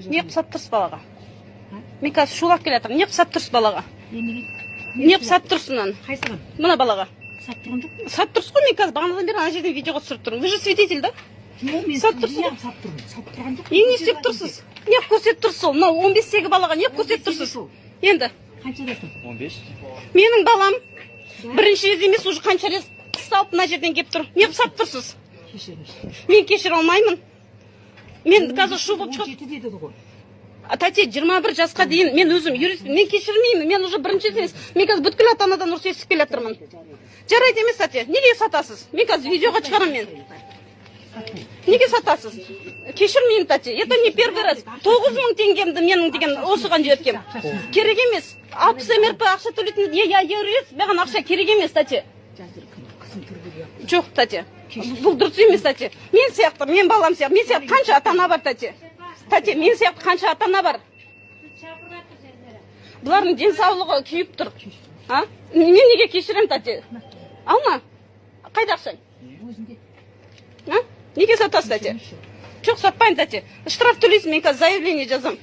Не қылып тұрсыз балаға? Мен қазір шулап келе жатырмын. Не қылып тұрсыз балаға? Неменеге? Не қылып сатып тұрсыз мынаны? Қайсыған? Мына балаға. Сатып тұрған жоқпын. Сатып тұрсыз ғой. Мен қазір бағанадан бері ана жерден видеоға түсіріп тұрмын. Вы же свидетель, да? Жоқ, мен Сатып тұрсыз ғой. Неғып сатып тұрмын? Сатып тұрған жоқпын. Енді не істеп тұрсыз? Не қылып көрсетіп тұрсыз сол мынау 15-тегі балаға? Не қылып көрсетіп тұрсыз енді? Қаншадасың? 15. Менің балам бірінші рет емес, уже қанша рет салып мына жерден келіп тұр. Не қылып сатып тұрсыз? Кешіріңіз. Мен кешіре алмаймын. Мен қазір шу болып Он шығып жеті деді ғой. А, тәте, 21 жасқа дейін. Мен өзім юрист, мен кешірмеймін. Мен уже бірінші рет емес, мен қазір бүткіл ата анадан ұрыс естіп келе жатырмын. Жарайды емес, тәте. Неге сатасыз? Мен қазір видеоға шығарамын. Мен неге сатасыз? Кешірмеймін, тәте. Это не первый раз. 9000 теңгемді менің деген осыған жіберткем. Керек емес. 60 МРП ақша төлейтін. Не, я юрист, маған ақша керек емес, тәте. Жазыр қысым түрге. Жоқ, тәте, бұл дұрыс емес, тәте. Мен сияқты, мен балам сияқты, мен сияқты қанша ата ана бар, тәте? Тәте, мен сияқты қанша ата ана бар? Бұлардың денсаулығы күйіп тұр. А мен неге кешіремін, тәте? Алма. Қайда ақшаң? Өзінде. А неге сатасыз, тәте? Жоқ, сатпаймын, тәте. Штраф төлейсің. Мен қазір заявление жазамын.